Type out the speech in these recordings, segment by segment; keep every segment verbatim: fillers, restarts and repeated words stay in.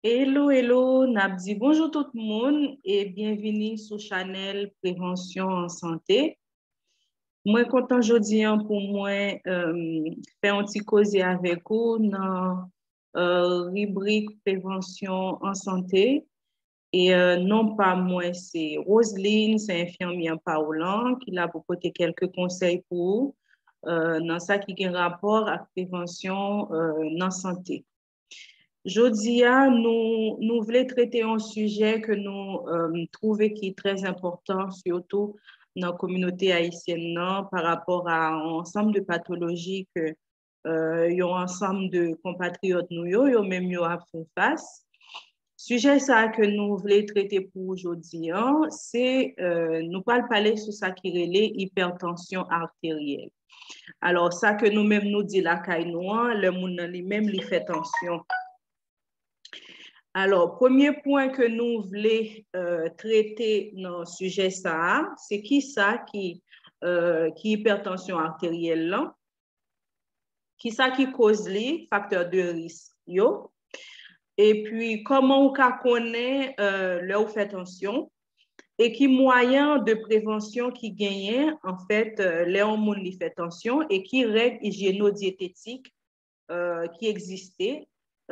Hello, hello, n ap di bonjou tout moun e byenvini sou chanèl Prevansyon an Sante. Mwen kontan jodi an pou mwen um, fè yon ti koze avèk ou nan uh, ribrik Prevansyon an Sante. E uh, non pa mwen se Roseline, se enfimyè pa w lan ki la pou pote kèlke konsèy pou ou uh, nan sa ki gen rapò ak prevansyon uh, nan sante. Jodi a, nou, nou vle trete yon sijè ke nou um, twouve ki trè enpòtan, sitou nan kominote ayisyèn nan, pa rapò a yon ansanm de patoloji ke uh, yon ansanm de konpatriyòt nou yo, yo menm yo ap fè fas. Sijè sa ke nou vle trete pou jodi an, se uh, nou pral pale sou sa ki rele ipètansyon arteryèl. Alò, sa ke nou menm nou di lakay nou an, lè moun nan li menm li fè tansyon. Alò, premye pwen ke nou vle uh, trete nan sijè sa a, se ki sa ki, uh, ki ipètansyon arteryèl lan, ki sa ki koz li, faktè de risk yo, epi kòman ou ka konnen uh, lè ou fè tansyon, e ki mwayen de prevansyon ki genyen, anfèt, uh, lè yon moun li fè tansyon, e ki règ ijyeno-dyetetik uh, ki egziste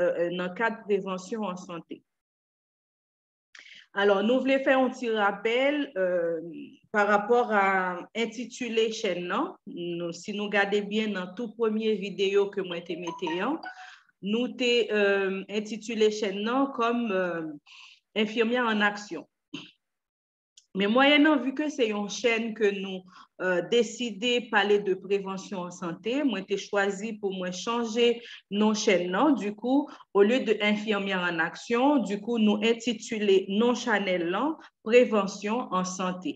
uh, nan kad prevansyon an sante. Alò, nou vle fè yon ti rapèl uh, pa rapò a entitile chèn nan. Nou, si nou gade byen nan tou premye videyo ke mwen te mete an, nou te uh, entitile chèn nan kòm uh, enfimyè an aksyon. Men mwayennan, vi ke se yon chèn ke nou uh, deside pale de prevansyon an sante, mwen te chwazi pou mwen chanje non chèn nan. Dikou, olye de enfimyè an aksyon, dikou nou entitile non chanèl lan Prevansyon an sante.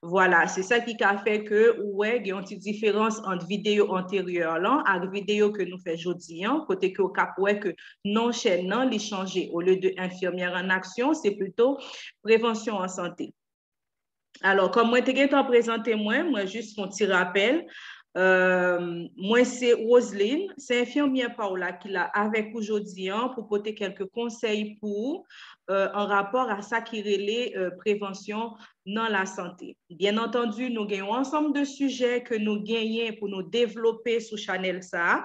Vwala, se sa ki ka fè ke ou wè gen yon ti diferans ant videyo anteryè lan ak videyo ke nou fè jodi an, kote ke ou kap wè ke non chèn nan li chanje. Olye de enfimyè an aksyon, se plito prevansyon an sante. Alò, kòm mwen te gentan prezante mwen, mwen jis fè yon ti rapèl. Uh, mwen se Roseline, se enfimyè pa w la ki la avèk ou jodi an pou pote kèlke konsèy pou ou uh, an rapò a sa ki rele uh, prevansyon nan lasante. Byen antandi, nou gen yon ansanm de sijè ke nou genyen pou nou devlope sou chanèl sa a.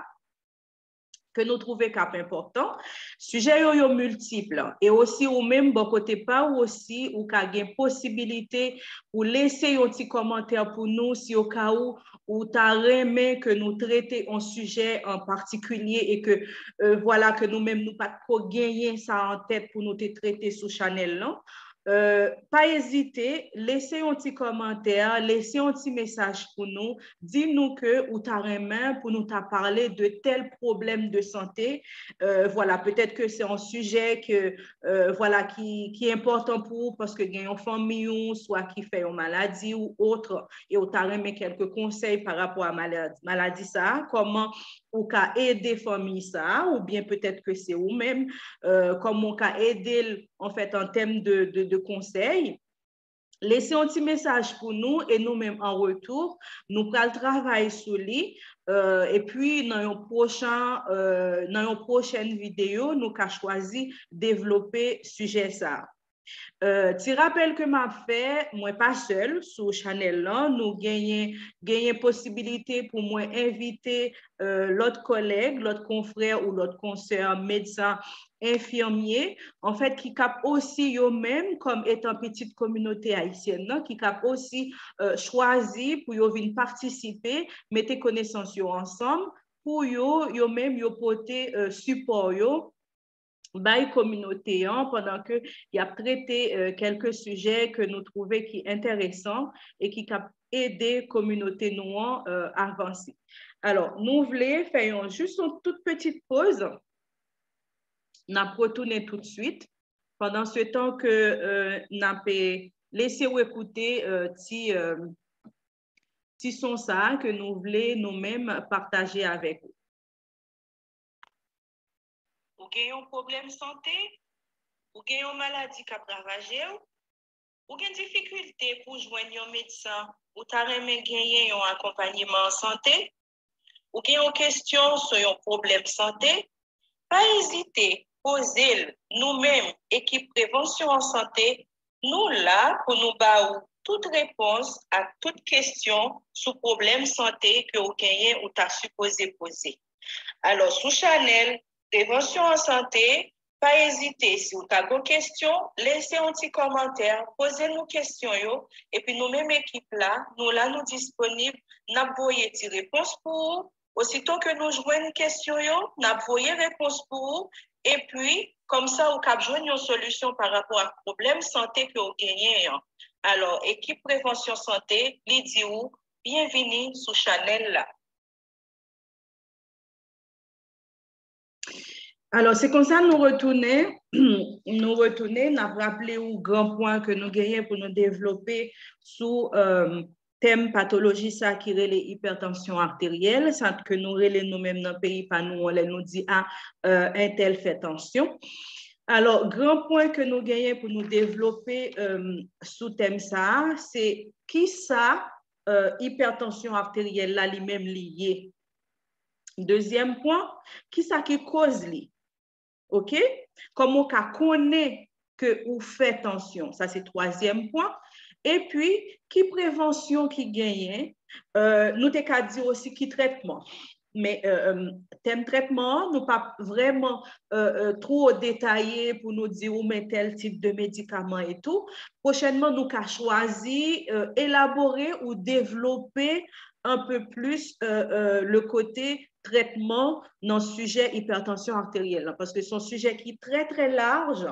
ke nou twouve k ap enpòtan. Sijè yo yo miltip, e osi ou menm bò kote pa w osi ou ka gen posibilite pou lese yon ti kòmantè pou nou si o ka ou ou ta renmen ke nou trete yon sijè an patikilye e ke euh, vwala ke nou menm nou pa t ko genyen sa an tèt pou nou te trete sou chanèl lan. Euh, pa ezite, lese yon ti kòmantè, lese yon ti mesaj pou nou, di nou ke ou ta renmen pou nou ta pale de tèl pwoblèm de sante. Euh, vwala, petèt ke se yon sijè ke euh, vwala ki, ki enpòtan pou ou paske gen yon fanmi ou swa ki fè yon maladi ou otre, e ou ta renmen kèlke konsèy pa rapò a maladi, maladi sa a, kòman ou ka ede fanmi sa a, oubyen petèt ke se ou menm, euh, kòman ou ka ede l, anfèt, an tèm de, de, de konsèy. Lese yon ti mesaj pou nou e nou menm an retou, nou pral travay sou li. Euh, epi nan yon pwochan, euh, nan yon pwochèn videyo, nou ka chwazi devlope sijè sa a. Euh, ti rapèl ke m ap fè, mwen pa sèl sou chanèl lan, nou genyen genyen posibilite pou mwen envite euh, lòt kòlèg, lòt konfrè ou lòt konsè medsen enfimye, anfèt, ki k ap osi yo menm, kòm etan pitit kominote ayisyèn nan, ki k ap osi euh, chwazi pou yo vin patisipe, mete konesans yo ansanm, pou yo, yo menm, yo pote euh, sipò yo bay kominote an pandan ke y ap trete euh, kèlke sijè ke nou twouve ki enteresan e ki k ap ede kominote nou an euh, avanse. Alò, nou vle fè yon jis yon tout pitit poz. N ap retounen toutswit. Pandan se tan ke euh, n ap lese w ekoute euh, ti euh, ti son sa a ke nou vle nou menm pataje avèk ou. Ou gen yon pwoblèm sante? Ou gen yon maladi k ap ravaje w? Ou gen difikilte pou jwenn yon medsen? Ou ta renmen genyen yon akonpanyeman an sante? Ou gen yon kesyon sou yon pwoblèm sante? Pa ezite, poze l. Nou menm, ekip Prevansyon an Sante, nou la pou nou ba ou tout repons ak tout kesyon sou pwoblèm sante ke w genyen ou ta sipoze poze. Alò, sou chanèl Prevansyon an Sante, pa ezite, si w ta gon kesyon, lese yon ti kòmantè, poze nou kesyon yo, epi nou menm ekip la, nou la, nou disponib, n ap voye ti repons pou ou. Osito ke nou jwenn kesyon yo, n ap voye repons pou ou, epi, kòmsa, ou kab jwenn yon solisyon pa rapò ak pwoblèm sante ke w genyen an. Alò, ekip Prevansyon Sante, li di ou, byenvini sou chanèl la. Alò, se konsa nou retounen, nou retounen, n ap raple ou gran pwen ke nou genyen pou nou devlope sou, euh, tèm patoloji sa ki rele ipètansyon arteryèl, sa ke nou rele nou menm nan peyi pa nou an, lè nou di, a, euh, entèl fè tansyon. Alò, gran pwen ke nou genyen pou nou devlope, euh, sou tèm sa a, se kisa, euh, ipètansyon arteryèl la li menm li ye. Dezyèm pwen, kisa ki koz li? Oke? Kòman w ka konnen ke ou fè tansyon? Sa se twazyèm pwen. Epi, ki prevansyon ki genyen? Euh, nou te ka di osi ki trètman. Men, euh, euh, tèm trètman an, nou p ap vrèman, euh, euh, twò detaye pou nou di ou men tèl tip de medikaman e tou. Pwochènman, nou ka chwazi, euh, elabore ou devlope un peu plus, euh, euh, le kote trètman nan sijè ipètansyon arteryèl la, paske se yon sijè ki trè, trè laj,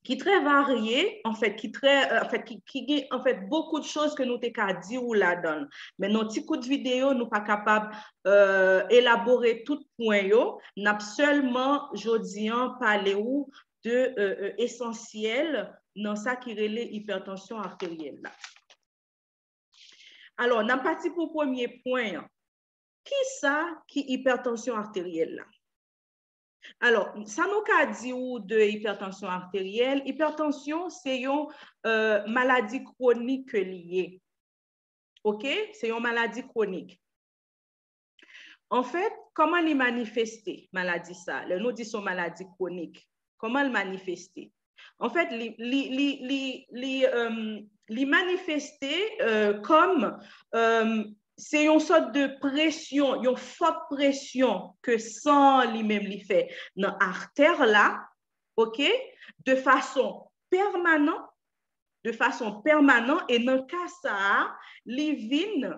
ki trè varye, anfèt, ki trè, euh, anfèt, ki, ki gen, anfèt, bokou de choz ke nou te ka di ou ladan l. Men nan ti kout videyo, nou pa kapab, euh, elabore tout pwen yo. N ap sèlman, jodi an, pale ou de, euh, euh, esansyèl nan sa ki rele ipètansyon arteryèl la. Alò, n ap pati pou premye pwen an. Kisa ki ipètansyon arteryèl la? Alò, sa nou ka di ou de ipètansyon arteryèl, ipètansyon se yon, euh, maladi kwonik ke li ye. Oke? Se yon maladi kwonik. Anfèt, kòman li manifeste, maladi sa? Lè nou di se yon maladi kwonik, kòman l manifeste? Anfèt, li, li, li, li, li, euh, li manifeste, euh, kòm, euh, se yon sòt de presyon, yon fòt presyon ke san an li menm li fè nan artè la, oke, de fason pèmanan, de fason pèmanan, e nan ka sa a, li vin,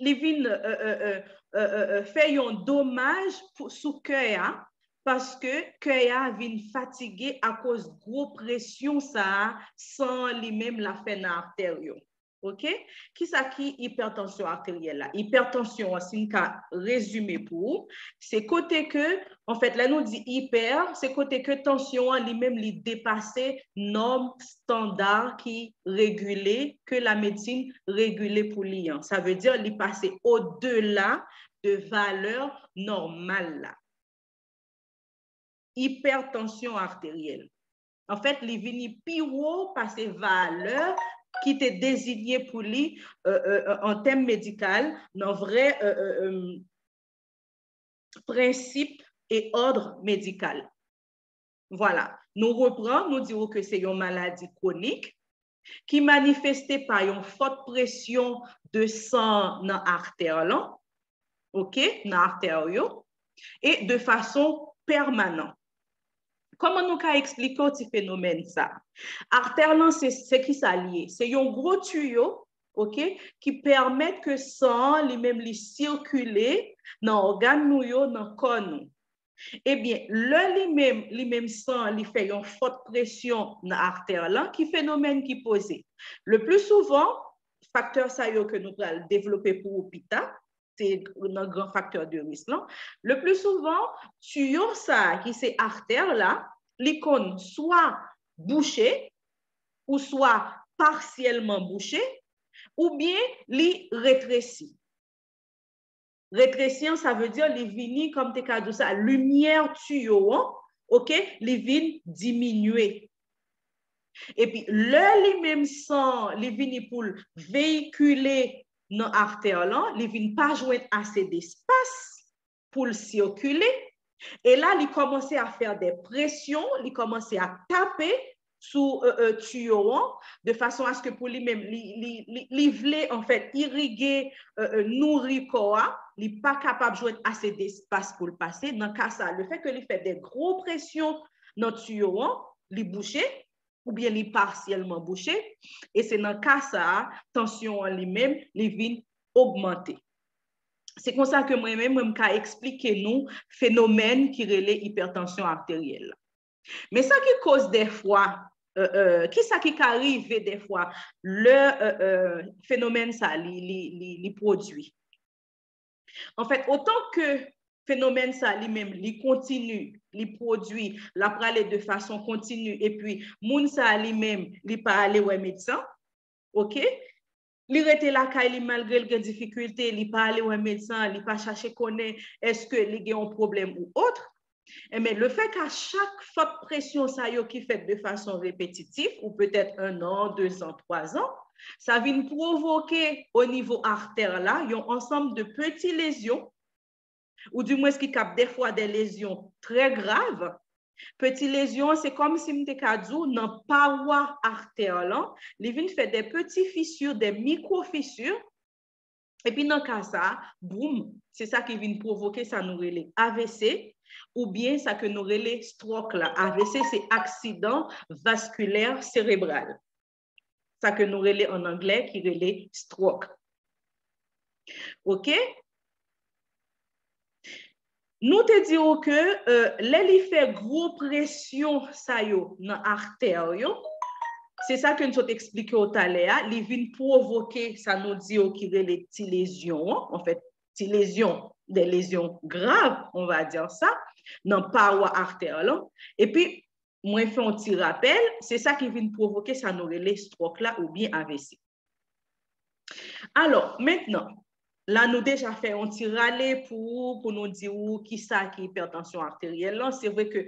li vin, euh, euh, euh, euh, euh, euh, fè yon domaj pou, sou kè a, paske kè a vin fatige akoz gwo presyon sa a, san an li menm l ap fè nan artè yo. Oke? Kisa ki ipètansyon arteryèl la? Ipètansyon an, si n ka rezime pou ou, se kote ke, anfèt, lè nou di ipè, se kote ke tansyon an li menm li depase nòm estanda ki regile, ke lamedsin regile pou li an. Sa vle di, li pase odela de valè nòmal la. Ipètansyon arteryèl. Anfèt, li vini pi wo pase valè ki te dezinye pou li, euh, euh, euh, an tèm medikal, nan vrè, euh, euh, euh, prensip e òd medikal. Vwala. Nou repran, nou di ou ke se yon maladi kwonik ki manifeste pa yon fòt presyon de san nan artè lan, oke, nan artè yo, e de fason pèmanan. Kòman nou ka eksplike w ti fenomèn sa? Artè lan, se, se ki sa l ye? Se yon gwo tiyo, oke, ki pèmèt ke san an li menm li sikile nan ògàn nou yo, nan kò nou. Ebyen, lè li menm, li menm san an, li fè yon fòt presyon nan artè lan, ki fenomèn ki poze? Le pli souvan, faktè sa yo ke nou pral devlope pou ou pita, se nan gran faktè de risk lan. Le pli souvan, tiyo sa a ki se artè la, li konn swa bouche, ou swa pasyèlman bouche, oubyen li retresi. Retresi an, sa vle di li vini, kòm te ka di w sa, limyè tiyo an, oke, li vin diminye. Epi, lè li menm san an, li vini pou l veyikile nan artè lan, li vin pa jwenn ase despas pou l sikile. E la, li kòmanse a fè de presyon, li kòmanse a tape sou euh, euh, tiyo an, de fason aske pou li menm, li, li, li, li vle, anfèt, irige, euh, euh, nouri kò a, li pa kapab jwenn ase despas pou l pase. Nan ka sa, le fè ke li fè de gwo presyon nan tiyo an, li bouche, oubyen li pasyèlman bouche, e se nan ka sa a, tansyon an li menm, li vin ogmante. Se konsa ke mwen menm, mwen ka eksplike nou fenomèn ki rele ipètansyon arteryèl la. Men sa ki koz dèfwa, euh, euh, ki sa ki ka rive dèfwa, lè euh, euh, fenomèn sa li, li, li, li pwodui. Anfèt, otan ke fenomèn sa li menm, li kontini, li pwodui, l ap prale de fason kontini, epi moun sa li menm, li pa ale wè medsen, oke? Li rete lakay li malgre l gen difikilte, li pa ale wè medsen, li pa chache konnen èske li gen yon pwoblèm ou otre. Enben, le fè ke a chak fòt presyon sa yo ki fèt de fason repetitif, ou petèt un an, deux ans, trois ans, sa vin pwovoke o nivo artè la yon ansanm de peti lezyon, ou dimwens ki kab dèfwa de lezyon trè grav. Peti lezyon, se kòm si m te ka di w nan pawa artè lan, li vin fè de peti fisi, de mikwo fisi, epi nan ka sa, boum, se sa ki vin pwovoke sa nou rele A V C, oubyen sa ke nou rele stroke la. A V C, se aksidan vaskilè serebral. Sa ke nou rele an anglè, ki rele stroke. Oke? Nou te di w ke euh, lè li fè gwo presyon sa yo nan artè yo, se sa ke n sot eksplike w talè a, li vin pwovoke sa nou di yo ki rele ti lezyon an, anfèt, ti lezyon, de lezyon grav, on va dire sa, nan pawa artè lan. Epi, mwen fè yon ti rapèl, se sa ki vin pwovoke sa nou rele stroke la oubyen A V C. Alò, mentnan, la nou deja fè yon ti rale pou ou, pou nou di ou kisa ki ipètansyon arteryèl lan. Se vre ke,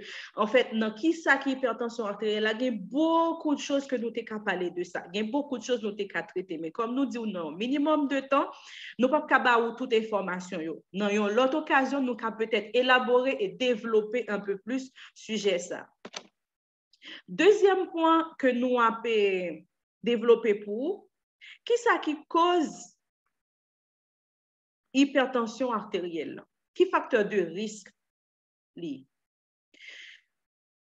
anfèt, nan kisa ki ipètansyon arteryèl la, gen bokou de choz ke nou te ka pale de sa. Gen bokou de choz nou te ka trete. Men kòm nou di w nan yon minimòm de tan, nou p ap ka ba ou tout enfòmasyon yo. Nan yon lòt okazyon, nou ka petèt elabore e devlope un peu plus sijè sa. Dezyèm pwen ke nou ap eh, devlope pou ou, kisa ki koz ipètansyon arteryèl lan? Ki faktè de risk li?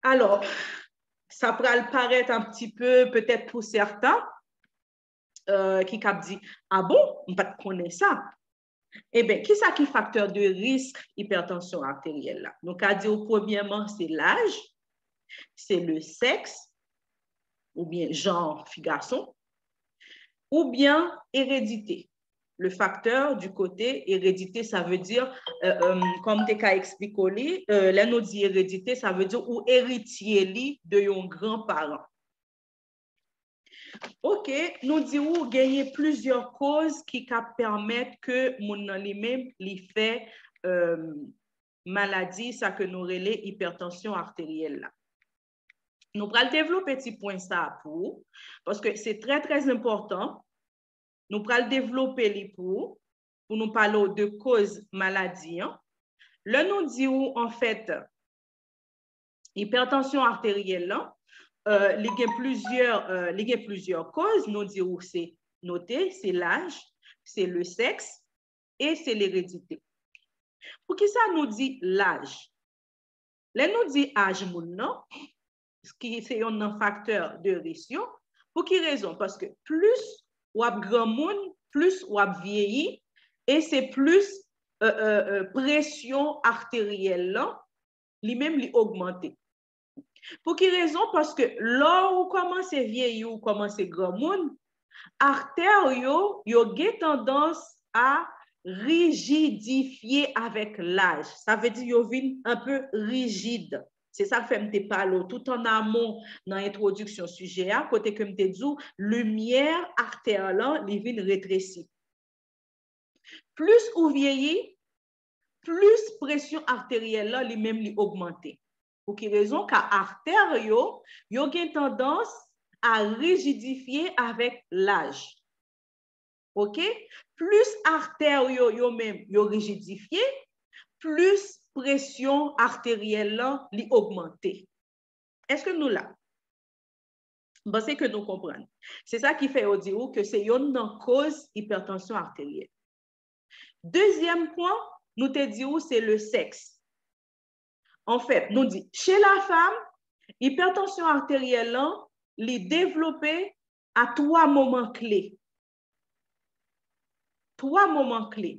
Alò, sa pral parèt un petit peu, petèt pou sèten, euh, ki kab di, a bon, m pa t konnen sa. Eben, kisa ki faktè de risk ipètansyon arteryèl la? Nou ka di w premyèman, se laj, se le sèks, oubyen jan fi gason, oubyen eredite. Le facteur du côté hérédité, sa vle di, euh, euh, kòm te ka eksplike w li, euh, lè nou di eredite, sa vle di ou eritye li de yon gran paran. Oke, nou di ou genyen plizyè koz ki ka pèmèt ke moun nan li menm li fè euh, maladi sa ke nou rele ipètansyon arteryèl la. Nou pral devlope ti pwen sa pou ou, paske se trè, trè enpòtan. Nou pral devlope li pou ou, pou nou pale w de koz maladi an. Lè nou di ou, anfèt, ipètansyon arteryèl lan, euh, li gen plizyè, euh, li gen plizyè koz, nou di ou se note, se laj, se le sèks e se leredite. Poukisa nou di laj? Lè nou di aj moun nan, ki se yon nan faktè de risk yo, pou ki rezon? Paske plis w ap granmoun, plis w ap vyeyi, e se plis euh, euh, euh, presyon arteryèl lan, li menm li ogmante. Pou ki rezon? Paske lè ou kòmanse vyeyi, ou kòmanse granmoun, artè yo, yo gen tandans a rijidifye avèk laj. Sa vle di yo vin un peu rijid. Se sa k fè m te pale w tout an amon nan entwodiksyon sijè a, kote ke m te di w limyè artè lan, li vin retresi. Plis ou vyeyi, plis presyon arteryèl lan li menm li ogmante. Pou ki rezon? Ka artè yo, yo gen tandans a rijidifye avèk laj. Oke? Plis artè yo, yo menm, yo rijidifye, plis presyon arteryèl lan li ogmante. Èske nou la? M panse ke nou konprann. Se sa ki fè yo di ou ke se yonn nan koz ipètansyon arteryèl. Dezyèm pwen, nou te di ou se le sèks. Anfèt, nou di, chez la femme, ipètansyon arteryèl lan, li devlope a twa moman kle. Twa moman kle.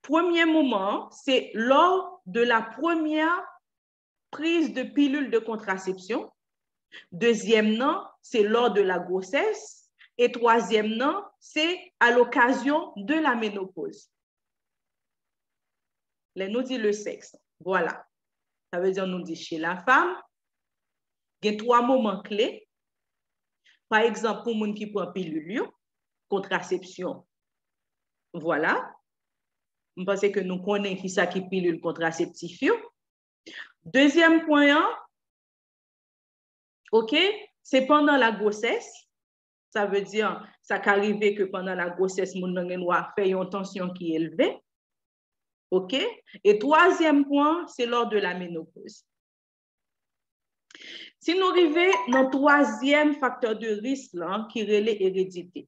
Premye moman an, se lors de la première prise de pilule de contraception. Dezyèm nan, se lors de la grossesse. E twazyèm nan, se à l'occasion de la ménopause. Lè nou di le sexe, vwala. Sa vle di nou di chez la femme, gen twa moman kle. Pa egzanp, pou moun ki pran pilil yo, kontrasepsyon. Vwala. M panse ke nou konnen ki sa ki pilil kontraseptif yo. Dezyèm pwen an, oke, se pandan la gwosès. Sa vle di, sa ka rive ke pandan la gwosès, moun nan gen dwa fè yon tansyon ki elve. Oke? E twazyèm pwen, se lors de la ménopause. Si nou rive nan twazyèm faktè de risk lan ki rele eredite.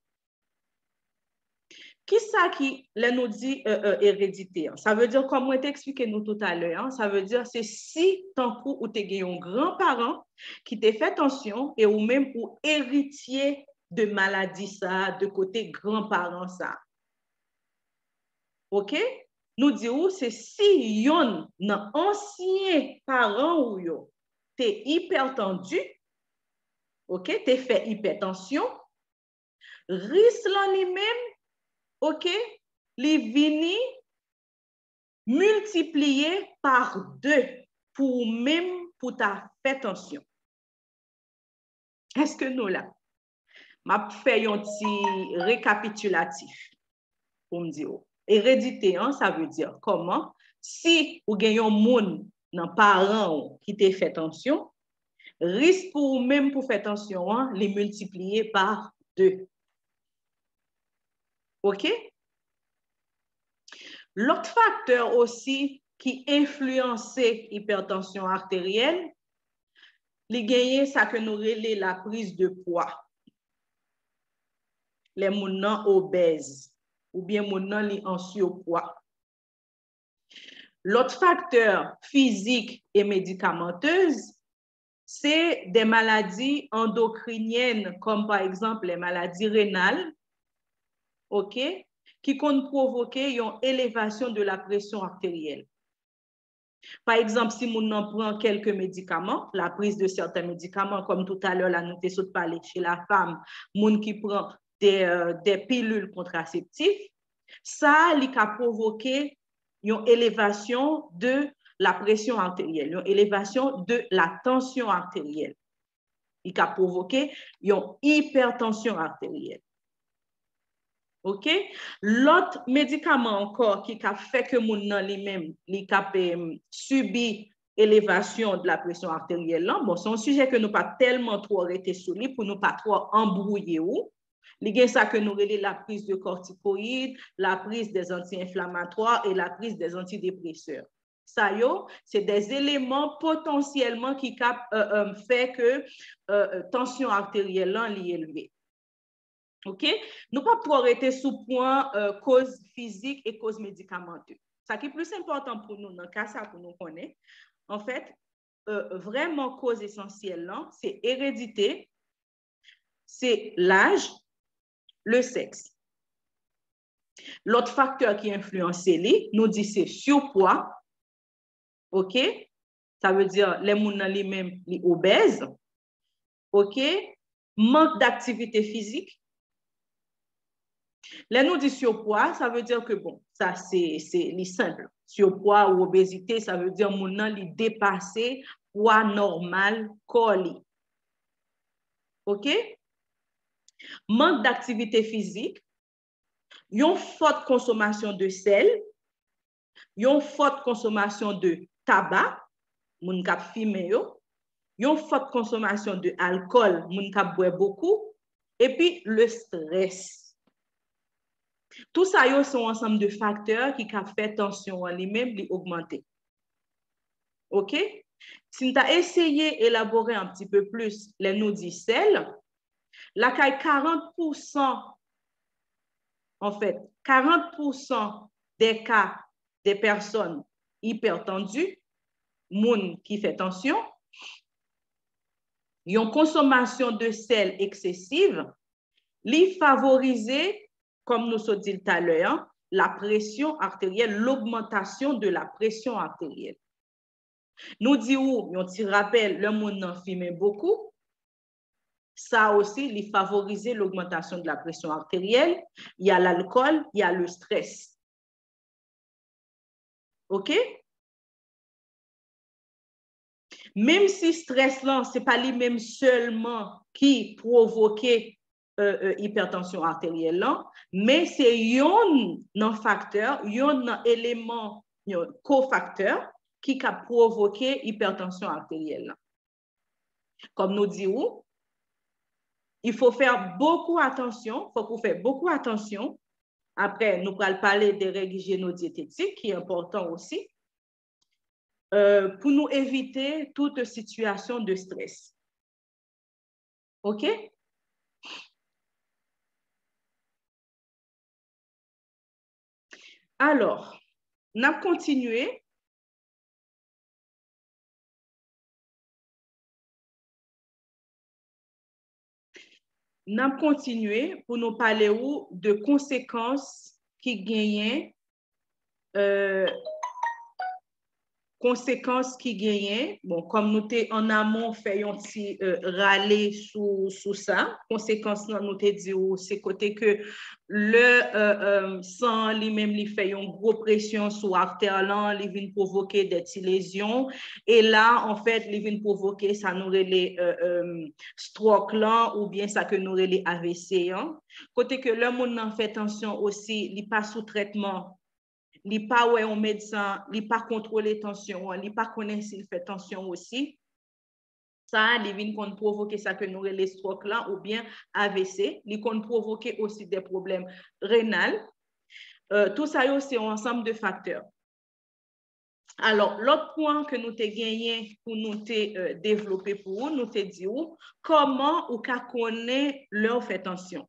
Kisa ki, lè nou di, euh, euh, eredite an? Sa vle di, kòm mwen te eksplike nou toutalè an, sa vle di, se si tankou ou te gen yon gran paran ki te fè tansyon e ou menm ou eritye de maladi sa, de kote gran paran sa. Oke? Nou di ou se si yonn nan ansyen paran ou yo te ipètandi, oke, te fè ipètansyon, risk lan li menm, oke, li vini miltipliye pa de pou ou menm pou ta fè tansyon. Èske nou la? M ap fè yon ti rekapitilatif pou m di w. Eredite an, sa vle di kòman, si ou gen yon moun nan paran w ki te fè tansyon, risk pou ou menm pou fè tansyon an, li miltipliye pa de. Oke? Lòt faktè osi ki enfliyanse ipètansyon arteryèl, li genyen sa ke nou rele la prise de poids. Lè moun nan obèz, oubyen moun nan li an sipwa. Lòt faktè fizik e medikamentez, se de maladi andokrinyèn, kòm pa egzanp les maladies rénales, oke, ki konn pwovoke yon elevasyon de la presyon arteryèl. Pa egzanp, si moun nan pran kèlke medikaman, la prise de certains médicaments, kòm toutalè la nou te sot pale chez la femme, moun ki pran de, euh, de pilil kontraseptif, sa a, li ka pwovoke yon elevasyon de la presyon arteryèl, yon elevasyon de la tansyon arteryèl. Li ka pwovoke yon ipètansyon arteryèl. Oke? Lòt medikaman ankò ki ka fè ke moun nan li menm, li ka, em, sibi elevasyon de la presyon arteryèl lan. Bon, se yon sijè ke nou pa tèlman twò rete sou li pou nou pa twò anbwouye w. Li gen sa ke nou rele la prise de corticoïdes, la prise des anti-inflammatoires et la prise des antidépresseurs. Sa yo, se de eleman potansyèlman ki ka, euh, euh, fè ke, euh, euh, tansyon arteryèl lan li elve. Oke? Nou p ap twò rete sou pwen, euh, koz fizik e koz medikamentez. Sa ki plis enpòtan pou nou nan ka sa pou nou konnen, anfèt, euh, vrèman koz esansyèl lan, se eredite, se laj, le sèks. Lòt faktè ki enfliyanse li, nou di se sipwa, oke? Sa vle di lè moun nan li menm li obèz, oke? Mank daktivite fizik. Lè nou di sipwa, sa vle di ke, bon, sa se, se, li senp. Sipwa ou obezite, sa vle di moun nan li depase pwa nòmal kò li. Oke? Mank daktivite fizik, yon fòt konsomasyon de sèl, yon fòt konsomasyon de taba, moun k ap fimen yo, yon fòt konsomasyon de alkòl, moun k ap bwè bokou, epi le strès. Tout sa yo se yon ansanm de faktè ki ka fè tansyon an li menm li ogmante. Oke? Si n ta eseye elabore un petit peu plus, lè nou di sèl, lakay karant pousan, an fèt, karant pousan des cas des personnes hypertendues, moun ki fè tansyon, yon konsomasyon de sèl eksesiv, li favorize, kòm nou sot di l talè an, la pression artérielle, l'augmentation de la pression artérielle. Nou di ou, yon ti rapèl, lè moun nan fimen bokou, sa osi, li favorize l'augmentation de la pression artérielle, il y a l'alcool, il y a le stress. Oke? Menm si strès lan, se pa li menm sèlman ki pwovoke euh, euh, ipètansyon arteryèl lan, men se yonn nan faktè, yonn nan eleman, yon kofaktè ki ka pwovoke ipètansyon arteryèl lan. Kòm nou di ou, il faut faire beaucoup attention, fòk ou fè bokou atansyon. Apre, nou pral pale de règ ijyeno-dyetetik ki enpòtan osi, euh, pou nou evite tout sitiyasyon de strès. Oke? Alò, n ap kontinye. N ap kontinye pou nou pale ou de konsekans ki genyen, euh, konsekans ki genyen, bon, kòm nou te an amon fè yon ti, euh, rale sou, sou sa, konsekans lan nou te di ou se kote ke lè, euh, euh, san an li menm li fè yon gwo presyon sou artè lan, li vin pwovoke de ti lezyon, e la, an fèt, li vin pwovoke sa nou rele, euh, euh, stroke lan, oubyen sa ke nou rele A V C an. Kote ke lè moun nan fè tansyon osi, li pa sou trètman, li pa wè yon medsen, li pa kontwole tansyon an, li pa konnen si l fè tansyon osi. Sa a, li vin konn pwovoke sa ke nou rele stroke lan oubyen A V C. Li konn pwovoke osi de pwoblèm renal. Euh, tout sa yo, se yon ansanm de faktè. Alò, lòt pwen ke nou te genyen pou nou te, euh, devlope pou ou, nou te di ou kòman ou ka konnen lè w fè tansyon.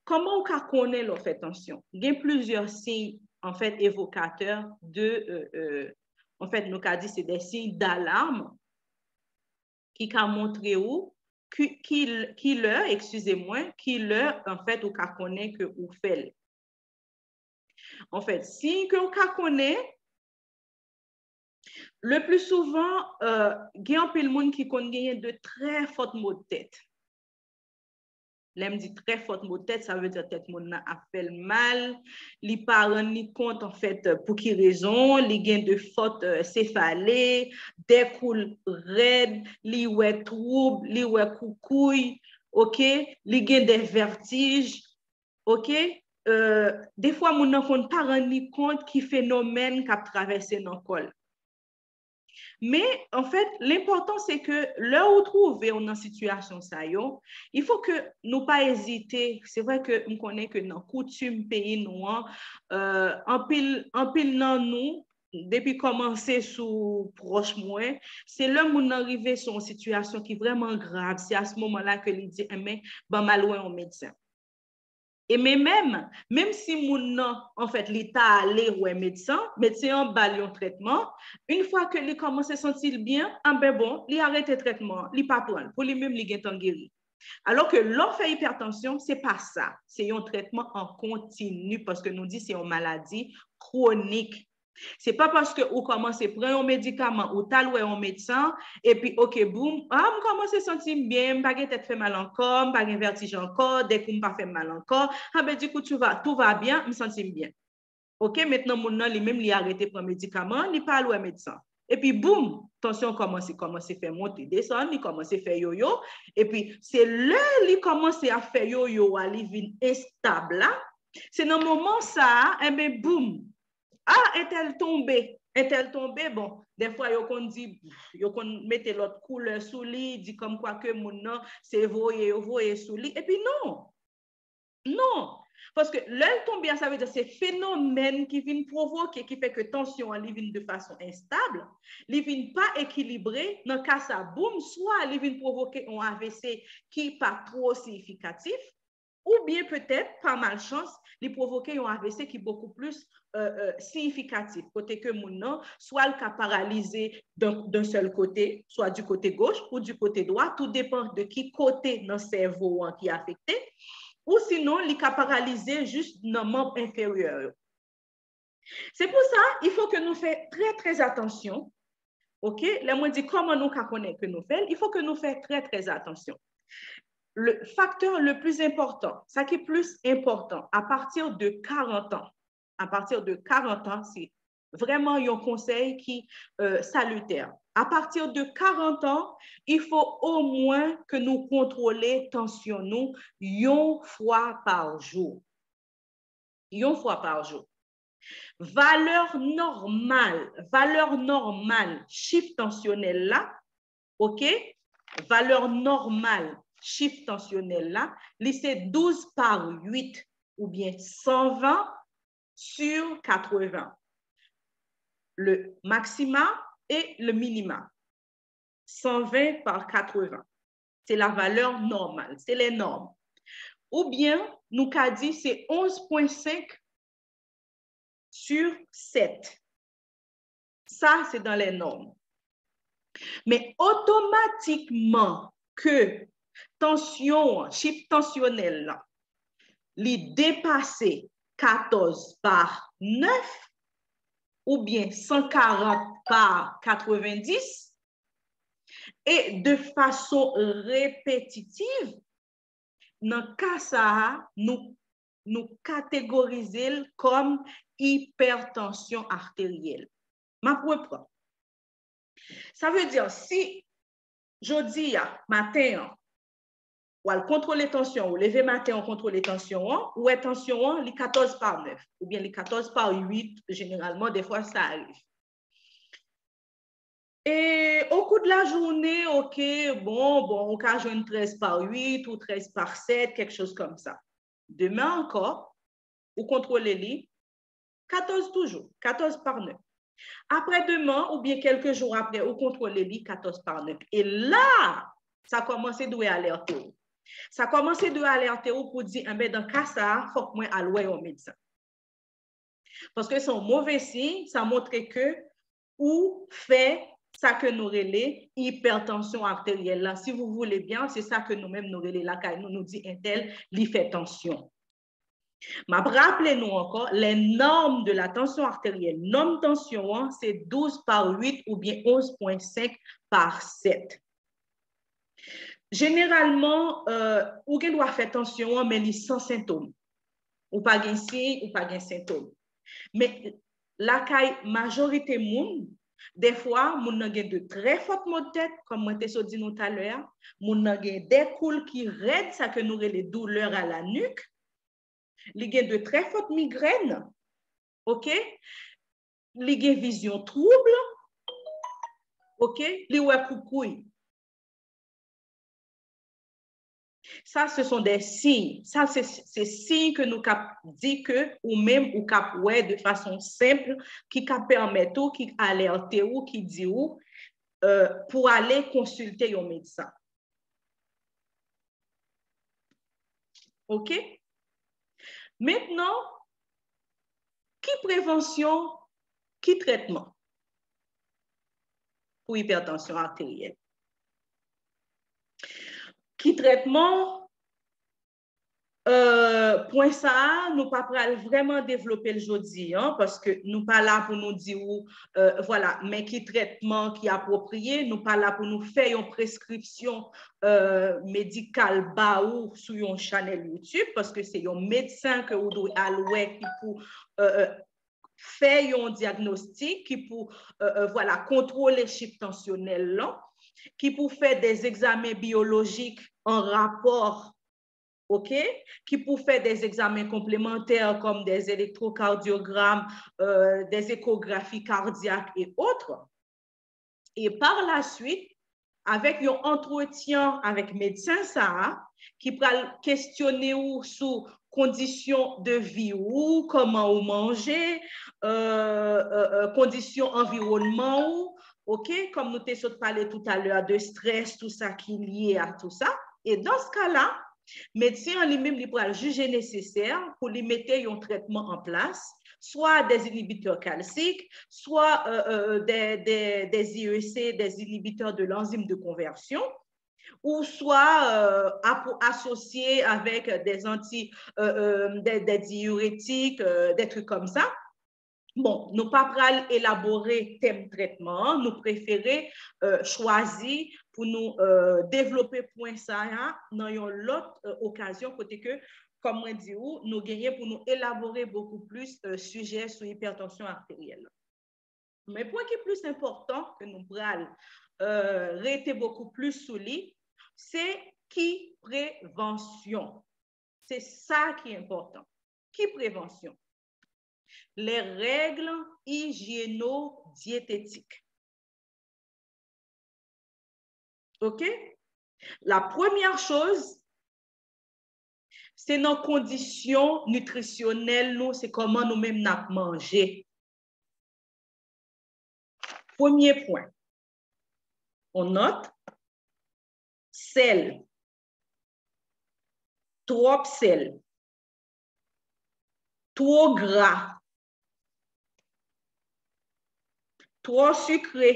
Kòman ou ka konnen lè w fè tansyon? Gen plizyè siy, an fèt, evokatè de, euh, euh, an fèt, nou ka di se de siy dalam ki ka montre ou ki, ki, ki lè, eskize mwen, ki lè, an fèt, ou ka konnen ke ou fè l. An fèt, siy ke ou ka konnen, le plus souvent, euh, gen anpil moun ki konn genyen de très forts maux de tête. Lè m di très forts maux de tête, sa vle di tèt moun nan ap fè l mal, li pa rann li kont, an fèt, pou ki rezon, li gen de fortes, euh, céphalées, dèk ou l rèd, li wè twoub, li wè koukouy, oke, li gen de vertiges, oke, euh, defwa moun nan konn pa rann li kont ki fenomèn k ap travèse nan kò l. Men, an fèt, lenpòtan se ke lè ou twouve w nan sitiyasyon sa yo, il faut que nou pa ezite. Se vre ke m konnen ke nan koutim peyi nou an, euh, anpil, anpil nan nou, depi kòmanse sou pwòch mwen, se lè moun nan rive sou yon sitiyasyon ki vrèman grav, se a se moman la ke li di, enben, ban m al wè yon medsen. E men menm, menm si moun nan, an fèt, li ta ale wè medsen, medsen an ba l yon trètman, yon fwa ke li kòmanse santi l byen, anben bon, li arete trètman an, li pa pran l. Pou li menm, li gentan geri. Alò ke lè w fè ipètansyon, se pa sa. Se yon trètman an kontini, paske nou di se yon maladi kwonik. Se pa paske ou kòmanse pran yon medikaman, ou t al wè yon medsen, epi, oke, boum, ah, m kòmanse santi m byen, m pa gen tèt fè mal ankò, m pa gen vètij ankò, dèk ou m pa fè m mal ankò, sa vle di ke tout va, tout va bien, m santi m byen. Oke, mentnan moun nan li menm li arete pran medikaman, li pa al wè medsen. Epi boum, tansyon kòmanse, kòmanse fè monte, desann, li kòmanse fè yoyo, epi se lè li kòmanse ap fè yoyo a, li vin estab la, se nan moman sa a, enben boum, ah, entèl tonbe, entèl tonbe, bon, dèfwa yo konn di, yo konn mete lòt koulè sou li, di kòmkwa ke moun nan, se voye yo voye sou li, epi non, non, Paske lè l tonbe a, sa vle di se fenomèn ki vin pwovoke, ki fè ke tansyon an li vin de fason enstab, li vin pa ekilibre. Nan ka sa, boum, swa li vin pwovoke yon A V C ki pa twò siyifikatif, oubyen petèt, pa malchans, li pwovoke yon A V C ki bokou plis euh, euh, siyifikatif, kote ke moun nan, swa l ka paralize d'un d'un sèl kote, swa du côté gauche ou du côté droit, tout depan de ki kote nan sèvo an ki afekte, ou sinon li ka paralize jis nan manm enferyè yo. Se pou sa, il faut que nou fè trè trè atansyon. Ok, lè mwen di kòman nou ka konnen ke nou fè l, il faut que nou fè trè trè atansyon. Le facteur le plus important, sa ki plis enpòtan, à partir de quarante ans, à partir de quarante ans, se vrèman yon konsèy ki euh, salutè. À partir de quarante ans, il faut au moins que nou kontwole tansyon nou yon fwa pa jou. Yon fwa pa jou. Valè nòmal, valè nòmal chif tansyonèl la, ok? Valè nòmal chif tansyonèl la, li se douz pa uit, oubyen san ven sur katreven. Le maxima et le minima. San ven pa katreven. Se la valè nòmal, se les normes. Oubyen, nou ka di se onz pwen senk sur sèt. Sa, se dans les normes. Men otomatikman ke tansyon an, chif tansyonèl la, li depase katòz pa nèf, oubyen san karant pa katrevendis, e de fason repetitiv, nan ka sa a, nou, nou kategorize l kòm ipètansyon arteryèl. M ap reprann. Sa vle di, si jodi a, maten an, w al kontwole tansyon, ou leve maten an, ou kontwole tansyon an, ou wè tansyon an, li katòz pa nèf, oubyen li katòz pa uit, jeneralman, defwa sa rive. E au cours de la journée, ok, bon, bon, ou ka jwenn trèz pa uit ou trèz pa sèt, quelque chose comme ça. Demen ankò, ou kontwole li, katòz toujou, katòz pa nèf. Apre demen, oubyen kèlke jou apre, ou kontwole li, katòz pa nèf. E la, sa kòmanse dwe alète w. Sa kòmanse dwe alète w pou di, enben, nan ka sa a, fòk mwen al wè yon medsen. Paske se yon move siy, sa montre ke ou fè sa ke nou rele ipètansyon arteryèl la. Si vous voulez bien, se sa ke nou menm nou rele lakay nou, nou di entèl, li fè tansyon. M ap raple nou ankò, les normes de la tension artérielle, nòm tansyon an, se douz pa uit oubyen onz pwen senk pa sèt. Jeneralman, euh, ou gen dwa fè tansyon an, men li san sentòm. Ou pa gen siy, ou pa gen sentòm. Men lakay majorite moun, dèfwa, moun nan gen de trè fòt mo de tèt, kòm mwen te sot di nou talè a, moun nan gen de koul ki rèd, sa ke nou rele douleur à la nuque, li gen de trè fòt migrèn, ok? Li gen vizyon twoub, ok? Li wè koukouy. Sa, ce sont des signes. Sa, se, se siy ke nou kab di ke ou menm ou kab wè de fason senp, ki kab pèmèt ou, ki alète ou, ki di ou, euh, pou ale konsilte yon medsen. Ok? Mentnan, ki prevansyon, ki trètman pou ipètansyon arteryèl? Ki trètman? Euh, pwen sa a, nou pa pral vrèman devlope l jodi a, paske nou pa la pou nou di ou, euh, vwala, men ki trètman ki apwopriye, nou pa la pou nou fè yon preskripsyon euh, medikal ba ou sou yon chanèl YouTube, paske se yon medsen ke ou dwe al wè ki pou euh, euh, fè yon dyagnostik, ki pou euh, euh, vwala, kontwole chif tansyonèl lan, ki pou fè des examens biologiques en rapport, ok, ki pou fè des examens complémentaires comme des électrocardiogrames, euh, des échographies cardiaques et autres. E pa la swit, avèk yon antretyen avèk medsen sa a, ki pral kesyone ou sou kondisyon de vi ou, kòman ou manje, euh, euh, euh, kondisyon anviwònman ou, ok? Kòm nou te sot pale toutalè de strès, tout sa ki lye a tout sa. E dans ce cas-là, medsen an li menm li pral jije nesesè pou li mete yon trètman an plas, swa des inhibiteurs calciques, swa euh, euh, des, des, des I E C, des inhibiteurs de l'enzyme de conversion, ou swa euh, asosye avèk des anti, euh, euh, des, des diurétiques, euh, des trucs comme ça. Bon, nou pa pral elabore tèm trètman an, nou prefere euh, chwazi pou nou euh, devlope pwen sa a nan yon lòt euh, okazyon kote ke, kòm mwen di ou, nou genyen pou nou elabore bokou plis euh, sijè sou ipètansyon arteryèl. Men pwen ki plis enpòtan ke nou pral euh, rete bokou plis sou li, se ki prevansyon. Se sa ki enpòtan. Ki prevansyon? Les règles hygiéno-diététiques. Ok? La première chose, se nan kondisyon nitrisyonèl nou, se kòman nou menm n ap manje. Premye pwen. On nòt, sèl. Twòp sèl. Two gra. Twò sikre.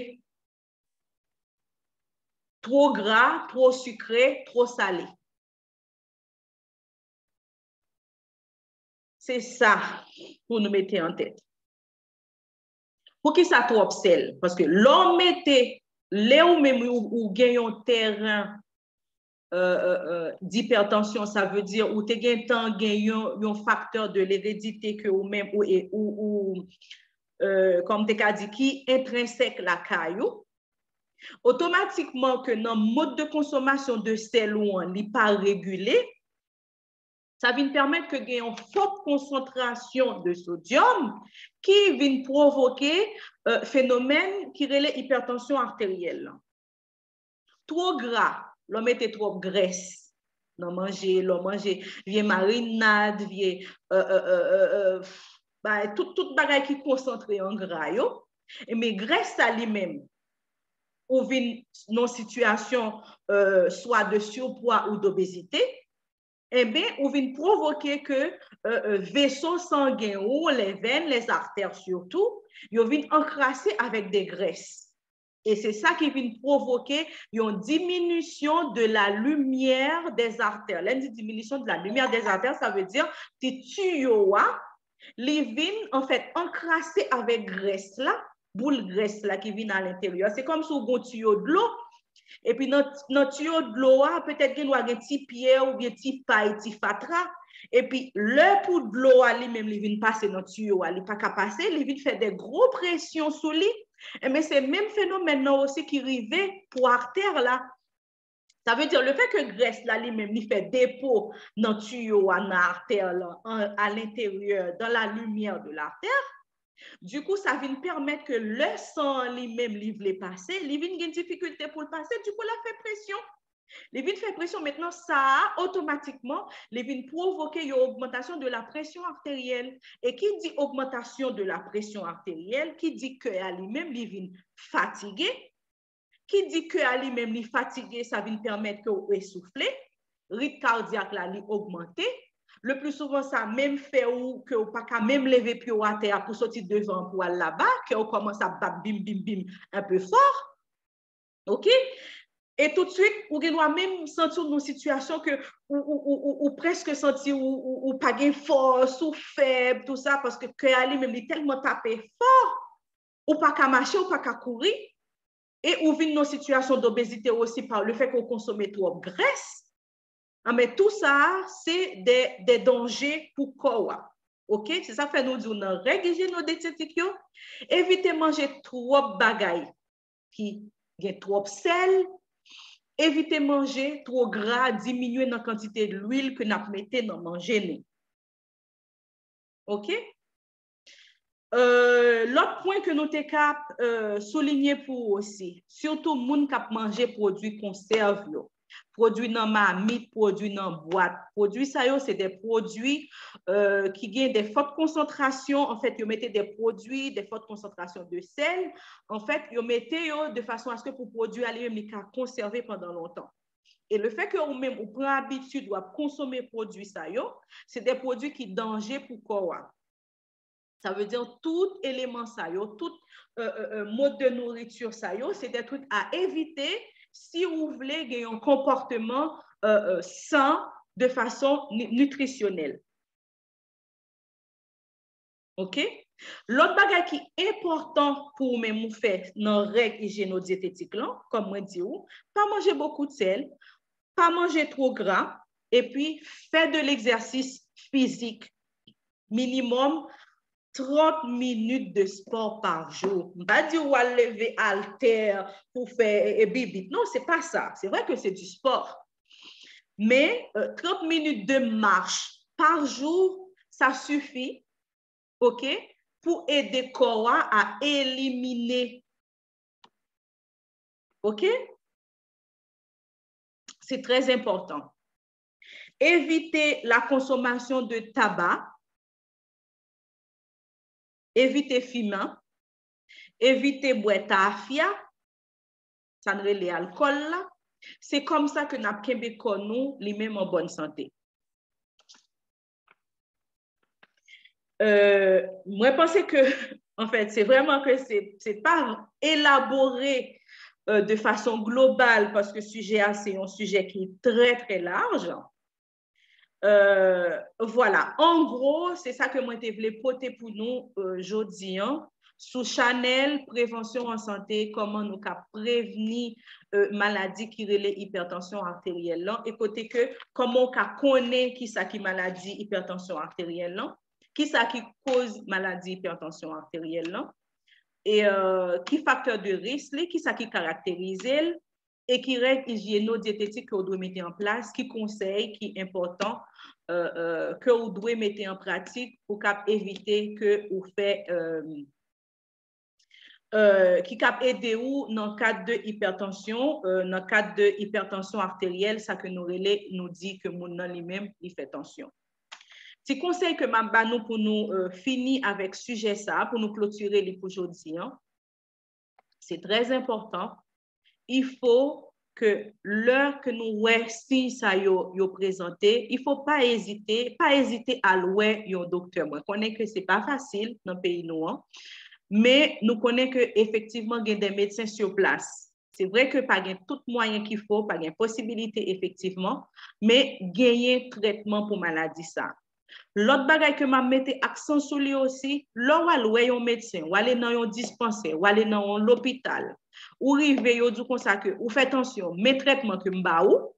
Two gra, two sikre, two sale. Se sa pou nou mete an tèt. Poukisa twòp sèl? Paske lè w mete, lè ou menm ou, ou gen yon tèren euh, euh, euh, dipètansyon, sa vle di ou te gentan gen yon, yon faktè de leredite ke ou menm ou, ou, ou euh, kòm te ka di ki entrensèk lakay ou, otomatikman ke nan mòd de konsomasyon de sèl ou an, li pa regile, sa vin pèmèt ke gen yon fòt konsantrasyon de sodyòm ki vin pwovoke euh, fenomèn ki rele ipètansyon arteryèl lan. Two gra, lè w mete twòp grès nan manje, lè w manje vye marinad, vye euh, euh, euh, euh, euh, bay, tout, tout bagay ki konsantre an gra yo, men grès sa li menm, ou vin nan sitiyasyon euh, swa de sipwa ou dobezite, enben, ou vin pwovoke ke euh, euh, veso sangen ou, les veines, les artères surtout, yo vin ankrase avèk de grès. E se sa ki vin pwovoke yon diminisyon de la lumière des artères. Lè n di diminisyon de la lumière des artères, sa vle di ti tiyo a, li vin, anfèt, ankrase avèk grès la, boul grès la ki vin alenteryè. Se kòmsi w gon tiyo dlo, epi nan, nan tiyo dlo a, petèt gen dwa gen ti pyè oubyen ti pay, ti fatra. Epi lè pou dlo a li menm li vin pase nan tiyo a, li pa ka pase, li vin fè de gwo presyon sou li. Enben, se menm fenomèn nan osi ki rive pou artè la. Sa vle di, le fè ke grès la li menm li fè depo nan tiyo a, nan artè la, an, à l'intérieur, dans la lumière de l'artère, dikou, sa vin pèmèt ke lè san an li menm li vle pase, li vin gen difikilte pou l pase, dikou, l ap fè presyon. Li vin fè presyon, mentnan sa a, otomatikman, li vin pwovoke yon ogmantasyon de la pression artérielle. E ki di ogmantasyon de la pression artérielle, ki di kè a li menm, li vin fatige. Ki di kè a li menm, li fatige, sa vin pèmèt ke w esoufle. Rit kadyak la, li ogmante. Le pli souvan, sa menm fè ou ke w pa ka menm leve pye w atè a pou soti devan pou al laba, kè w kòmanse ap bat bim, bim, bim, un peu fort. Ok? E toutswit, ou gen dwa menm santi w nan sitiyasyon ke ou, ou, ou, ou, ou prèske santi ou, ou, ou pa gen fòs, ou fèb, tou sa, paske kè a li menm, li tèlman tape fò, ou pa ka mache, ou pa ka kouri, e ou vin nan sitiyasyon dobezite osi pa le fè ke w konsome twòp grès. Anben, tou sa a, se de, de danje pou kò w a. Ok? Se sa k fè nou di w nan règ ijyeno-dyetetik yo, evite manje twòp bagay ki gen twòp sèl, evite manje twò gra, diminye nan kantite lwil ke n ap mete nan manje nou. Ok? Euh, lòt pwen ke nou te ka euh, soulinye pou ou osi, sitou moun k ap manje pwodui konsèv yo. pwodui nan mamit, pwodui nan bwat. Pwodui sa yo, se de pwodui euh, ki gen de fòt konsantrasyon, anfèt, yo mete de pwodui, de fòt konsantrasyon de sèl, anfèt, yo mete yo de fason aske pou pwodui a li menm li ka konsève pandan lontan. E le fè ke ou menm ou pran abitid w ap konsome pwodui sa yo, se de pwodui ki danje pou kò a. Sa vle di tout eleman sa yo, tout euh, euh, euh, mode de nourriture sa yo, se de truc à éviter si ou vle gen yon konpòtman euh, euh, san de fason ni- nitrisyonèl. Ok? Lòt bagay ki enpòtan pou ou menm ou fè nan règ ijenodyetetik lan, kòm mwen di ou, pa manje bokou sèl, pa manje two gra, epi fè de legzèsis fizik minimòm trant minit de spò pa jou. M pa di ou al leve altè pou fè e, e bibit. Non, se pa sa. Se vre ke se di spò. Men euh, trant minit de mach pa jou, sa sifi, ok, pou ede kò a a elimine. Ok? Se trè enpòtan. Evite la konsomasyon de taba, evite fimen, evite bwè tafya, sa n rele alkòl la. Se kòm sa ke n ap kenbe kò nou li menm an bòn sante. Euh, mwen panse ke, anfèt, se vrèman ke se, se pa elabore euh, de fason global, paske sijè a se yon sijè ki trè, trè laj. Euh, vwala, an gwo, se sa ke mwen te vle pote pou nou euh, jodi an, sou chanèl prevansyon an sante, kòman nou ka prevni euh, maladi ki rele ipètansyon arteryèl lan, e kote ke kòman w ka konnen kisa ki maladi ipètansyon arteryèl lan, kisa ki koz maladi ipètansyon arteryèl lan, e euh, ki faktè de risk li, kisa ki karakterize l, e ki règ ijyeno-dyetetik ke w dwe mete an plas, ki konsèy ki enpòtan euh, euh, ke w dwe mete an pratik pou k ap evite ke ou fè euh, euh, ki k ap ede ou nan kad de ipètansyon, euh, nan kad de ipètansyon arteryèl, sa ke nou rele, nou di ke moun nan li menm, li fè tansyon. Ti konsèy ke m ap ba nou pou nou euh, fini avèk sijè sa, pou nou klotire li pou jodi an, se trè enpòtan. Il faut ke lè ke nou wè siy sa yo yo prezante, il faut pa ezite, pa ezite al wè yon doktè. Mwen konnen ke se pa fasil nan peyi nou an, men nou konnen ke efektivman gen de medsen sur place. Se vre ke pa gen tout mwayen ki fo, pa gen posibilite efektivman, men genyen trètman pou maladi sa. Lòt bagay ke m ap mete aksan sou li osi, lè w al wè yon medsen, w ale nan yon dispansè, w ale nan yon lopital, ou rive, yo di w konsa ke ou fè tansyon, men trètman ke m ba ou,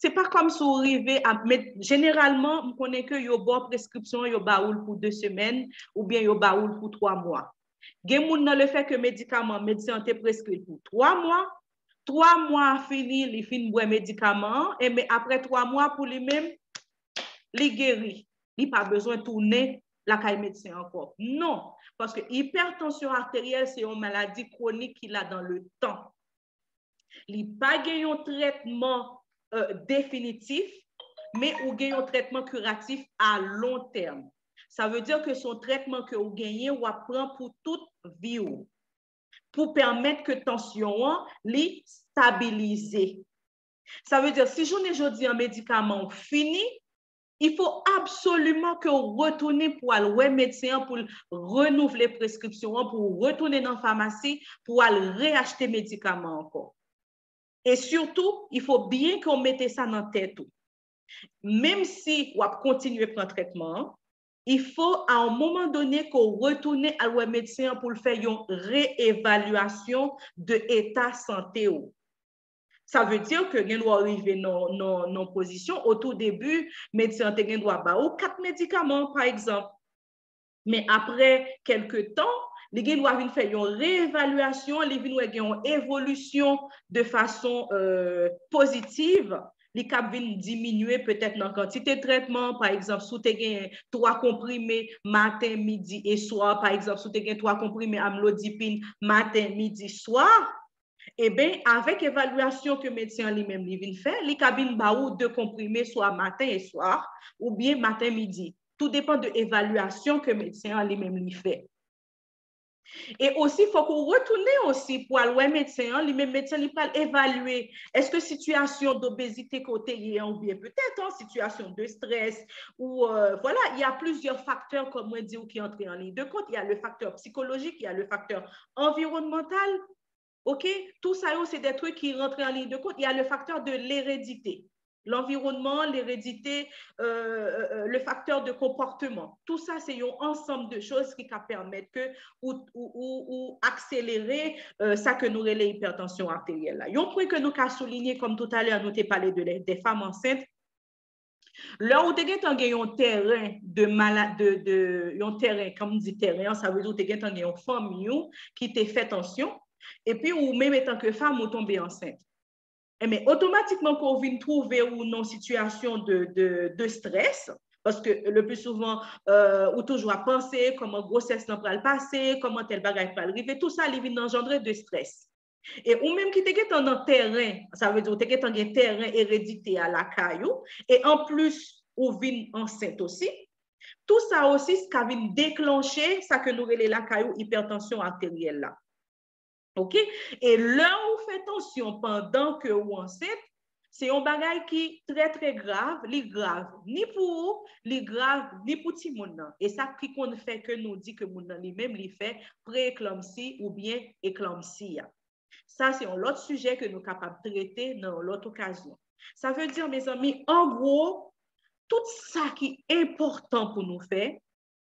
se pa kòmsi ou rive ap met, jeneralman, m konnen ke yo ba w preskripsyon an, yo ba ou l pou de semèn, oubyen yo ba ou l pou twa mwa. Gen moun nan le fè ke medikaman, medsen an te preskri l pou twa mwa, twa mwa fini, li fin bwè medikaman an, enben apre twa mwa pou li menm, li geri. Li pa bezwen tounen lakay medsen ankò. Non, paske ipètansyon arteryèl se yon maladi kwonik ki la dans le temps. Li pa gen yon trètman euh, definitif, men ou gen yon trètman kiratif a lon tèm. Sa vle di ke se yon trètman ke ou genyen, w ap pran pou tout vi w, pou pèmèt ke tansyon an li stabilize. Sa vle di, si jounen jodi an medikaman w fini, il faut absolument ke w retounen pou al wè medsen an, pou l renouvle preskripsyon an, pou w retounen nan famasi, pou w al reachte medikaman ankò. E sitou, il faut byen ke w mete sa nan tèt ou. Menm si w ap kontinye pran trètman an, il faut à un moment donné ke w retounen al wè medsen an pou l fè yon reevalyasyon de eta sante w. Sa vle di ke gen dwa w rive nan, nan, nan pozisyon, o tou debi, medsen an te gen dwa ba ou kat medikaman, pa egzanp. Men apre kèlke tan, li gen dwa vin fè yon reevalyasyon, li vin wè gen yon evolisyon de fason euh, pozitiv, li kab vin diminye petèt nan kantite trètman. Pa egzanp, si w te gen twa konprime maten, midi e swa, pa egzanp, si w te gen twa konprime amlodipin maten, midi, swa, Eben, avèk evalyasyon ke medsen an li menm li vin fè, li ka vin ba ou de konprime swa maten e swa, oubyen maten midi. Tou depann de evalyasyon ke medsen an li menm li fè. E osi, fòk ou retounen osi pou al wè medsen an, li menm medsen li pral evalye èske sitiyasyon dobezite ke w te ye an, oubyen petèt an sitiyasyon de strès, ou, euh, voilà, il y a plusieurs facteurs, comme mwen di w, ki antre an liy de kont. Il y a le facteur psychologique, il y a le facteur environnemental. OK? Tout sa yo, se de trucs ki rantre an liy de kont. Il y a le facteur de l'hérédité. L'environnement, l'hérédité, euh, euh, euh, le facteur de comportement. Tout sa, se yon ansanm de choz ki ka pèmèt ke ou, ou, ou, ou akselere, euh, sa ke nou rele ipètansyon arteryèl la. Yon pwen ke nou ka soulinye, kòm toutalè, nou te pale de, de fanm ansent. Lè ou te gentan gen yon tèren de mala-, de, de, yon tèren, kòm di tèren an, sa vle di ou te gentan gen yon fanmi w ki te fè tansyon, epi ou menm etan ke fanm ou tonbe ansent. Enben, otomatikman ke w vin twouve ou nan sitiyasyon de, de, de strès, paske le plus souvent, euh, ou toujou ap panse kòman gwosès lan pral pase, kòman tèl bagay pral rive, tout sa li vin anjandre de strès. E ou menm ki te gentan nan tèren, sa vle di ou te gentan gen tèren eredite a lakay ou, e anplis ou vin ansent osi, tout sa osi ka vin deklanche sa ke nou rele lakay ou ipètansyon arteryèl la. OK? E lè ou fè tansyon pandan ke ou ansent, se yon bagay ki trè, trè grav, li grav ni pou ou, li grav ni pou timoun nan. E sa ki konn fè ke nou di ke moun nan li menm li fè pre-eklanmsi oubyen eklanmsi a. Sa se yon lòt sijè ke nou kapab trete nan yon lòt okazyon. Sa vle di, mezanmi, an gwo, tout sa ki enpòtan pou nou fè,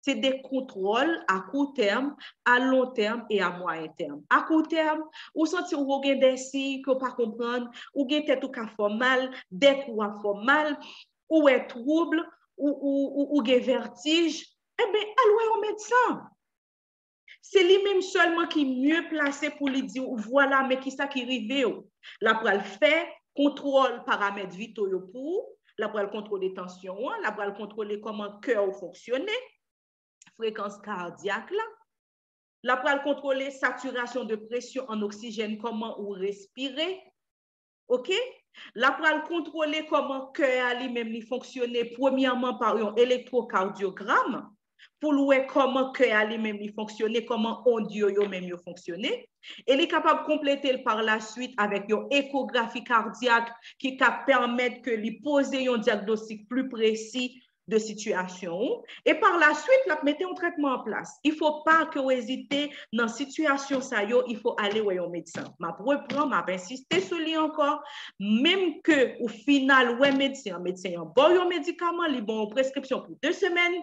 se de kontwòl a kou tèm, a lon tèm e a mwayen tèm. A kou tèm, ou santi ou gen de siy ke w pa konprann, ou gen tèt ou ka fè w mal, de kou ap fè w mal, ou wè twoub, ou, ou, ou, ou gen vètij, enben, al wè yon medsen. Se li menm sèlman ki mye plase pou li di w, vwala, men kisa ki rive w. L ap pral fè kontwòl paramèt vitò yo pou ou, l ap pral kontwole tansyon an, l ap pral kontwole kòman kè w fonksyone, frekans kadyak la, l ap pral kontwole satirasyon de presyon an oksijèn, kòman ou respire, OK? L ap pral kontwole kòman kè a li menm li fonksyone, premyèman pa yon elektwokadyogram, pou l wè kòman kè a li menm li fonksyone, kòman ond yo, yo menm yo fonksyone. E li kapab konplete l pa la swit avèk yon ekografi kadyak ki ka pèmèt ke li poze yon dyagnostik pli presi de sitiyasyon ou. E pa la swit, l ap mete yon trètman an plas. Il faut pas que w ezite nan sitiyasyon sa yo, il faut aller wè yon medsen. M ap repran, m ap ensiste sou li ankò. Menm ke ou fin al wè medsen an, medsen an ba w yon medikaman, li ba w yon preskripsyon pou de semèn,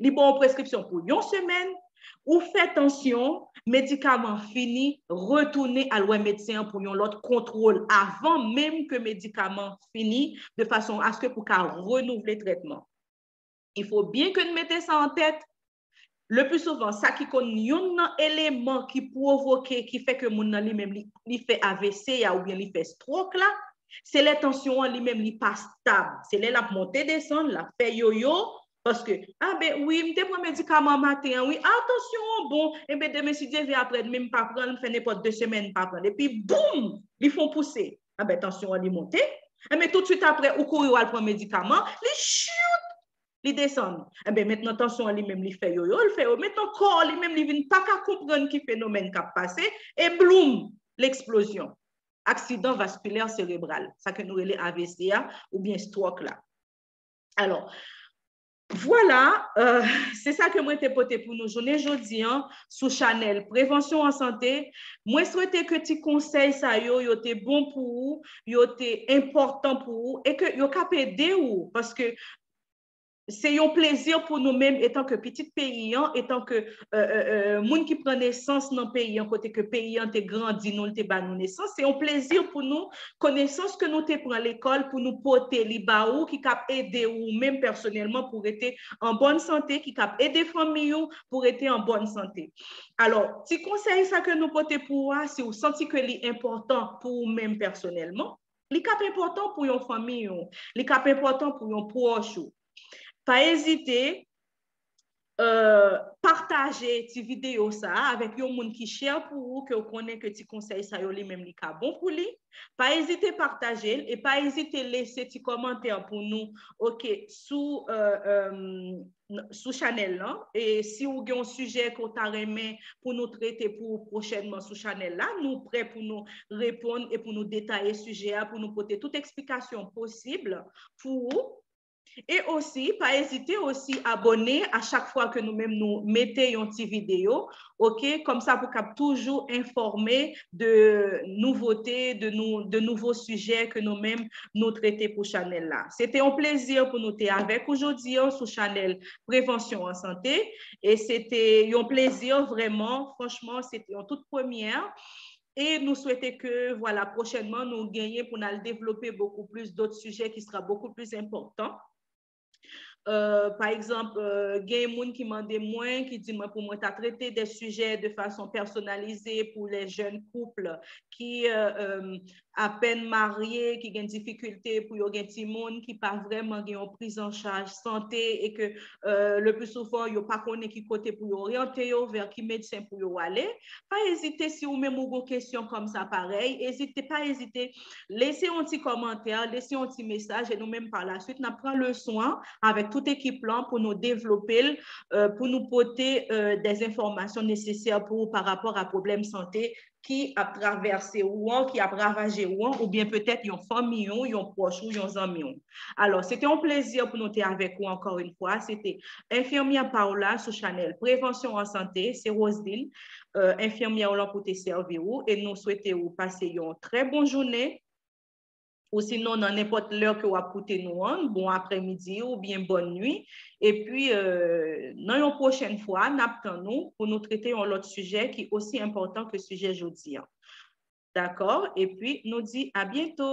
li ba w yon preskripsyon pou yon semèn, ou fè tansyon, medikaman fini, retounen al wè medsen an pou yon lòt kontwòl avan menm ke medikaman fini, de fason aske pou ka renouvle trètman. Il faut bien que n mete sa an tèt. Le plus souvent, sa ki konn youn nan eleman ki pwovoke, ki fè ke moun nan li menm li, li fè A V C a oubyen li fè stroke la, se lè tansyon an li menm li pa stab. Se lè l ap monte desann, l ap fè yoyo, paske, a ben wi, m te pran medikaman maten an, wi, a, tansyon an bon, enben demen si Dye vle apre demen m pa pran l, m fè nenpòt de semèn m pa pran l. Epi boum, li fè yon pouse. A ben tansyon an li monte. Enben toutswit apre ou kouri w al pran medikaman, li chout, li desann. Enben mentnan tansyon an li menm li fè yoyo, li fè yo. Mentnan kò li menm li vin pa ka konprann ki fenomèn k ap pase, e bloum, leksplozyon. Aksidan vaskilè serebral, sa ke nou rele A V C a, oubyen stroke la. Alò, vwala, euh, se sa ke mwen te pote pou nou jounen jodi an sou chanèl Prevansyon an Sante. Mwen swete ke ti konsèy sa yo, yo te bon pou ou, yo te enpòtan pou ou, e ke yo k ap ede ou, paske se yon plezi pou nou menm, etan ke pitit peyi an, etan ke, euh, euh, euh, moun ki pran nesans nan peyi an, kote ke peyi an te grandi nou, l te ba nou nesans. Se yon plezi pou nou, konesans ke nou te pran lekòl pou nou pote li ba ou, ki k ap ede ou menm pèsonèlman pou rete an bòn sante, ki k ap ede fanmi ou pou rete an bòn sante. Alò, ti konsèy sa ke nou pote pou ou a, si ou santi ke li enpòtan pou ou menm pèsonèlman, li k ap enpòtan pou yon fanmi ou, li k ap enpòtan pou yon pwòch ou. Pa ezite, euh, pataje ti videyo sa a avèk yon moun ki chè pou ou, ke w konnen ke ti konsèy sa yo li menm li ka bon pou li. Pa ezite pataje l e pa ezite lese ti kòmantè pou nou, oke, sou, euh, euh, sou chanèl lan. E si ou gen yon sijè ke w ta renmen pou nou trete pou pwochènman sou chanèl la, nou prè pou nou reponn e pou nou detaye sijè a, pou nou pote tout eksplikasyon posib pou ou. E osi, pa ezite osi abòne a chak fwa ke nou menm nou mete yon ti videyo, oke, kòmsa pou kab toujou enfòme de nouvote, de, nou, de nouvo sijè ke nou menm nou trete pou chanèl la. Se te yon plezi pou nou te avèk ou jodi a sou chanèl Prevansyon an Sante. E se te yon plezi vrèman, franchman, se te yon tout premyè. E nou swete ke, vwala, pwochènman, nou genyen pou n al devlope bokou plis dòt sijè ki sera bokou plis enpòtan. Euh, pa egzanp, euh, gen moun ki mande mwen, ki di mwen pou mwen ta trete de sijè de fason pèsonalize pou les jeunes couples ki, euh, euh, apèn marye, ki gen difikilte pou yo gen timoun, ki pa vrèman gen yon priz an chaj sante e ke, euh, le plus souvent, yo pa konnen ki kote pou yo oryante yo, vè ki medsen pou yo ale. Pa ezite, si ou menm ou gon kesyon kòmsa parèy, ezite, pa ezite, lese yon ti kòmantè, lese yon ti mesaj, e nou menm pa la swit, n ap pran leson an avèk tout ekip lan pou nou devlope l, euh, pou nou pote, euh, des enfòmasyon nesesè pou ou pa rapò a pwoblèm sante ki ap travèse ou an, ki ap ravaje ou an, oubyen petèt yon fanmi ou, yon pwòch ou, yon zanmi ou. Alò, se te yon plezi pou nou te avèk ou ankò yon fwa. Se te enfimyè pa w la sou chanèl Prevansyon an Sante, se Roseline, euh, enfimyè w lan pou te sèvi ou, e nou swete ou pase yon trè bon jounen. Ou sinon, nan nenpòt lè ke w ap koute nou an, bon aprèmidi oubyen bòn nwi. Epi, euh, nan yon pwochèn fwa, n ap tann nou pou nou trete yon lòt sijè ki osi enpòtan ke sijè jodi an. Dakò? Epi, nou di a byento!